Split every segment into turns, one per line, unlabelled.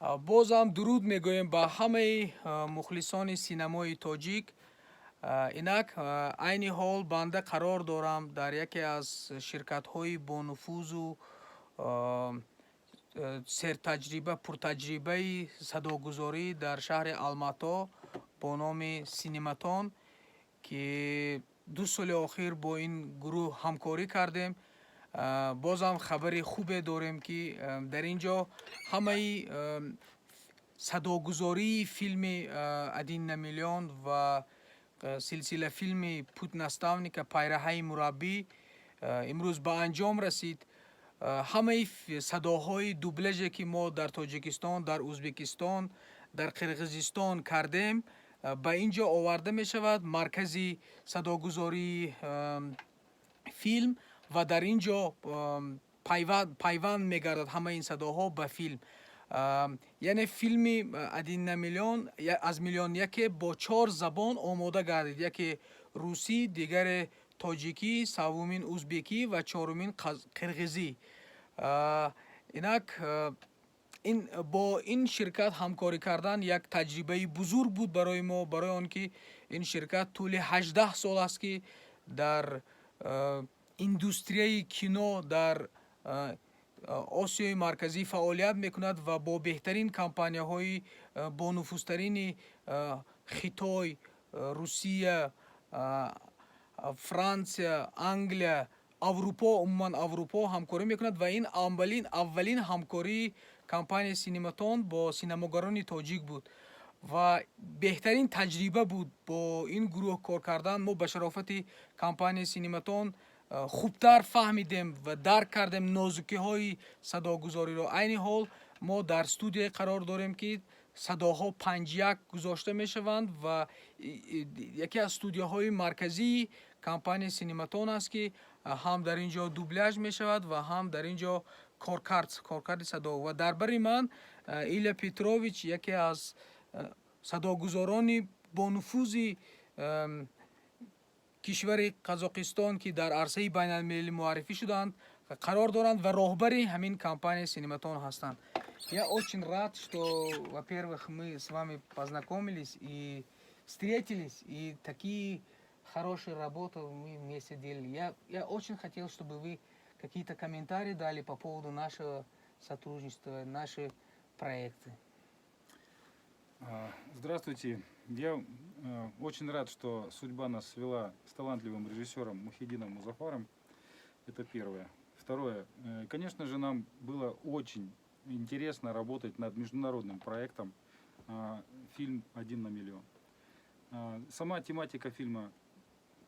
Бозам дуруд мегӯем ба ҳамаи мухлисони синамои тоҷик. Инак, айни ҳол банда қарор дорам дар яке аз ширкатҳои бонуфузу сертаҷриба, пуртаҷрибаи садогузорӣ дар шаҳри Алмато бо номи Синематон, ки 2 соли охир бо ин гурӯҳ ҳамкорӣ кардем. Бозам хабари хубе дорем, ки дар ин ҷо ҳамаи садогузории филми «Один на миллион» ва силсила филми «Путь наставника», «Пайраҳаи мураббӣ» имрӯз ба анҷом расид. Ҳамаи садоҳои дубляже, ки мо дар Тоҷикистон, дар Ӯзбекистон, дар Қирғизистон кардем, ба ин ҷо оварда мешавад, маркази садогузории филм, ва дар ин ҷо пайванд мегардад ҳамаи ин садоҳо ба филм. Яъне филми «Один на миллион», «Аз миллион яке» бо чор забон омода гардид: яке русӣ, дигаре тоҷикӣ, севумин узбекӣ ва чорумин қирғизӣ. Инак, ин бо ин ширкат ҳамкорӣ кардан як таҷрибаи бузург буд барои мо, барои он ки ин ширкат тӯли 18 сол аст, ки дар индустрияи кино дар Осиёи Марказӣ фаъолият мекунад ва бо беҳтарин компанияҳои бонуфузтарини Хитой, Русия, Франсия, Англия, Аврупо, умуман Аврупо ҳамкорӣ мекунад. Ва ин аввалин ҳамкории компанияи Синематон бо синамогарони тоҷик буд ва беҳтарин таҷриба буд бо ин гурӯҳ кор кардан. Мо ба шарофати компанияи Синематон хубтар фаҳмидем ва дарк кардем нозукиҳои садогузориро. Айни ҳол мо дар студия қарор дорем, ки садоҳо панҷ-як гузошта мешаванд, ва яке аз студияҳои марказии компанияи Синематон аст, ки ҳам дар ин ҷо дубляж мешавад ва ҳам дар ин ҷо коркарди садо. Ва дар бари ман Илья Петрович, яке аз садогузорони бонуфузи кишвари Қазоқистон, ки дар арсаи байналмилалӣ муаррифӣ шудаанд, қарор доранд ва роҳбари ҳамин компанияи Синематон ҳастанд. Я очень рад, что, во-первых, мы с вами познакомились и встретились, и такие хорошие работы мы вместе делали. Я очень хотел, чтобы вы какие-то комментарии дали по поводу нашего сотрудничества, наши проекты.
Здравствуйте. Я очень рад, что судьба нас свела с талантливым режиссером Мухиддином Музафаром. Это первое. Второе. Конечно же, нам было очень интересно работать над международным проектом, фильм «Один на миллион». Сама тематика фильма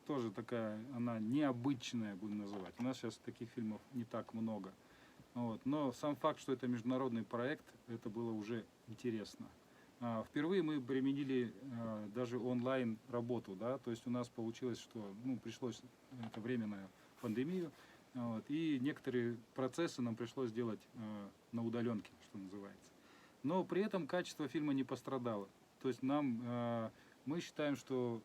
тоже такая, она необычная, будем называть. У нас сейчас таких фильмов не так много. Вот. Но сам факт, что это международный проект, это было уже интересно. Впервые мы применили даже онлайн работу, да, то есть у нас получилось, что, ну, пришлось это временную пандемию, вот, и некоторые процессы нам пришлось делать на удаленке, что называется. Но при этом качество фильма не пострадало. То есть мы считаем, что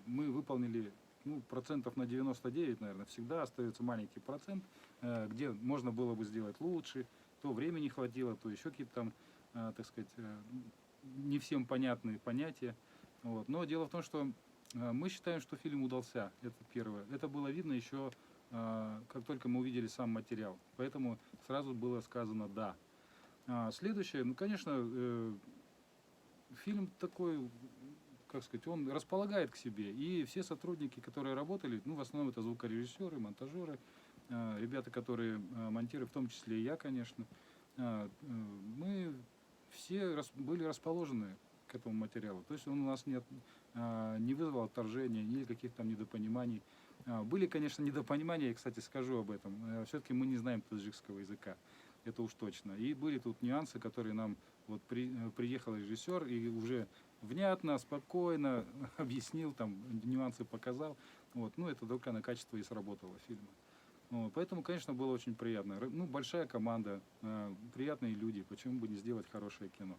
мы выполнили, ну, процентов на 99, наверное, всегда остается маленький процент, где можно было бы сделать лучше, то времени хватило, то еще какие-то там, так сказать, не всем понятные понятия. Вот. Но дело в том, что мы считаем, что фильм удался, это первое. Это было видно еще, как только мы увидели сам материал. Поэтому сразу было сказано «да». Следующее, ну, конечно, фильм такой, как сказать, он располагает к себе. И все сотрудники, которые работали, ну, в основном это звукорежиссеры, монтажеры, ребята, которые монтируют, в том числе и я, конечно, мы все были расположены к этому материалу. То есть он у нас не вызвал отторжения, ни каких-то там недопониманий. Были, конечно, недопонимания, я, кстати, скажу об этом. Все-таки мы не знаем таджикского языка, это уж точно. И были тут нюансы, которые нам вот приехал режиссер и уже внятно, спокойно объяснил, там нюансы показал. Вот. Ну, это только на качество и сработало фильма. Вот. Поэтому, конечно, было очень приятно. Ну, большая команда, приятные люди, почему бы не сделать хорошее кино?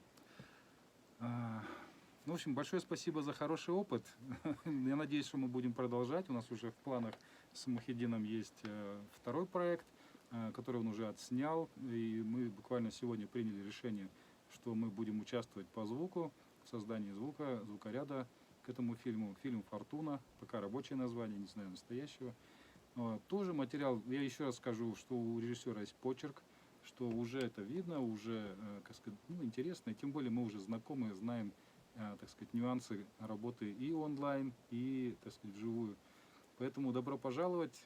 Ну, в общем, большое спасибо за хороший опыт. Я надеюсь, что мы будем продолжать. У нас уже в планах с Мухиддином есть второй проект, который он уже отснял. И мы буквально сегодня приняли решение, что что мы будем участвовать по звуку, в создании звука, звукоряда к этому фильму. Фильм «Фортуна», пока рабочее название, не знаю настоящего. Тоже материал, я еще раз скажу, что у режиссера есть почерк, что уже это видно, уже, как сказать, ну, интересно, и тем более мы уже знакомы, знаем, так сказать, нюансы работы и онлайн, и, так сказать, вживую. Поэтому добро пожаловать.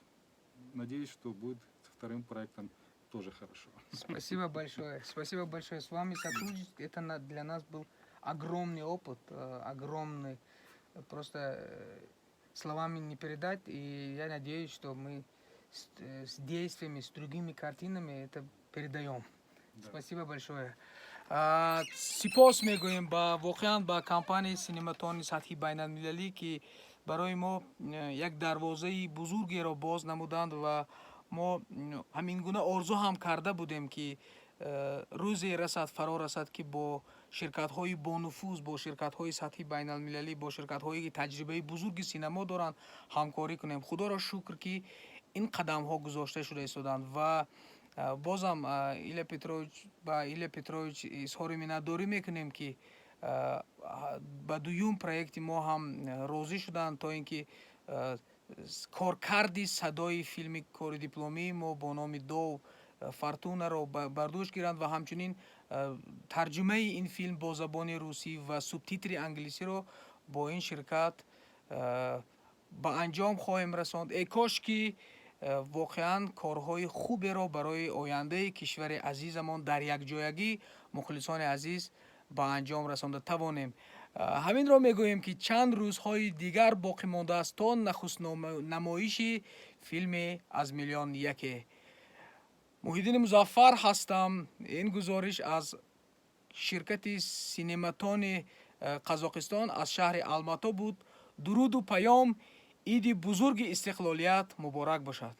Надеюсь, что будет со вторым проектом тоже хорошо.
Спасибо большое. Спасибо большое. С вами сотрудничать, это для нас был огромный опыт, огромный. Просто словами не передать. И я надеюсь, что мы с действиями, с другими картинами это передаем.
Да.
Спасибо большое. Сипос мегӯем ба воқеан ба компанияи Синематони сатҳи байналмилалӣ, ки барои мо як дарвозаи бузургеро боз намуданд ва мо ҳамин гуна орзу ҳам карда будем, ки рӯзе расад, фаро расад, ки бо ширкатҳои бонуфуз, бо ширкатҳои сатҳи байналмилалӣ, бо ширкатҳое ки таҷрибаи бузурги синамо доранд, ҳамкорӣ кунем. Худоро шукр, ки ин қадамҳо гузошта шуда истоданд ва бозам Илья Петрович, ба Илья Петрович изҳори миннатдорӣ мекунем, ки ба дуюм проекти мо ҳам розӣ шуданд, то ин ки коркарди садои филми кори дипломии мо бо номи Дов Фортунаро бар дӯш гиранд ва ҳамчунин тарҷумаи ин филм бо забони русӣ ва субтитри англисиро бо ин ширкат ба анҷом хоҳем расонд. Э кош ки воқеан корҳои хуберо барои ояндаи кишвари азизамон дар якҷоягӣ, мухлисони азиз, ба анҷом расонда тавонем. Ҳаминро мегӯем, ки чанд рӯзҳои дигар боқӣ мондааст то нахуст намоиши филми «Аз миллион яке». Муҳиддини Музаффар ҳастам. Ин гузориш аз ширкати Синематони Қазоқистон, аз шаҳри Алмато буд. Дуруду паём, иди бузурги истиқлолият муборак бошад.